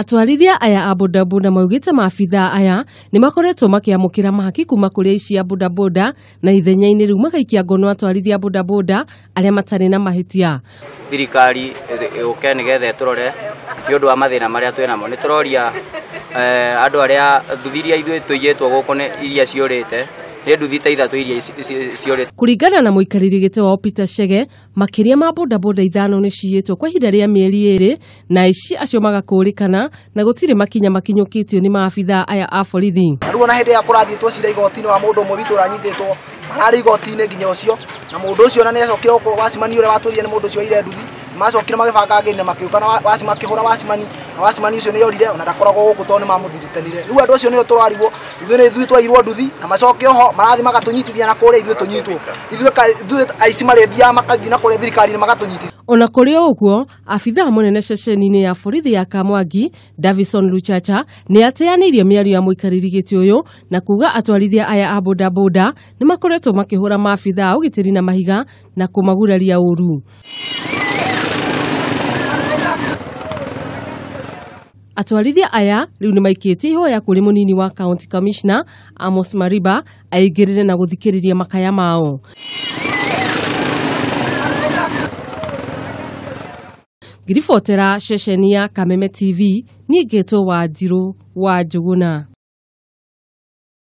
Atwarithia aya a bodaboda maugĩte maabithaa aya nĩ makoretwo makĩamũkĩra mahaki kuma kũrĩ aici a bodaboda na ithenya-inĩ rĩu magaikia ngono atwarithia a bodaboda arĩa matarĩ na mahĩtia. Thirikari ĩũke nĩgetha ĩtũrore nĩ ũndũ wa mathĩna marĩa twĩ namo. Nĩ tũroria andũ arĩa nduthi iria ithuĩ tũiyĩtwo gũkũ nĩ iria ciũrĩte, nĩ nduthi ta ithatũ iria ciũrĩte. Kũringana na mũikarĩri gĩtĩ wao Peter Chege, makĩria ma bodaboda 5 nĩ ciyĩtwo kwa ihinda rĩa mĩeri 2 na aici acio magakũrĩkana na gũtirĩ makinya makinyũkĩtio nĩ maabithaa aya a borithi. Na rĩu ona hĩndĩ ĩrĩa kũrathiĩtwo cira igoti-inĩ wa mũndũ ũmwe witũ ũranyitĩtwo, mararĩ igoti-inĩ nginya ũcio, na mũndũ ũcio ona nĩ acokire gũkũ wacimani ũrĩa watũrire nĩ mũndũ ũcio oire nduthi. Macokire magĩbanga ngĩni na makĩũka na makĩhũra wacimani, na wacimani ũcio nĩ orire ona ndakoragwo gũkũ tondũ nĩ mamũthiritanire. Rĩu andũ acio nĩo tũrarigwo, ithuĩ nĩ ithuĩ twairwo nduthi, na macoke oho marathiĩ magatũnyitithia na kũrĩa ithuĩ tũnyitwo. Ithuĩ aici marĩthiaga magathiĩ na kũrĩa thirikari-inĩ magatũnyitithia. Ona kũrĩ o ũguo, abithaa mũnene ceceni-inĩ ya borithi ya Kamwangi, Davison Luchacha, nĩ ateanĩirie mĩario ya mũikarĩri gĩtĩ ũyũ na kuga atwarithia aya a bodaboda nĩ makoretwo makĩhũra maabithaa a ũgitĩri na mahiga na kũmaguraria ũru. Atwarithia aya rĩu nĩ maikĩtie ihoya kũrĩ mũnini wa County Commissioner Amos Mariba aingĩrĩre na gũthikĩrĩria makaya mao. Ngiribotera ceceni ya Kameme TV, niĩ ngetwo Wanjirũ wa Njũgũna.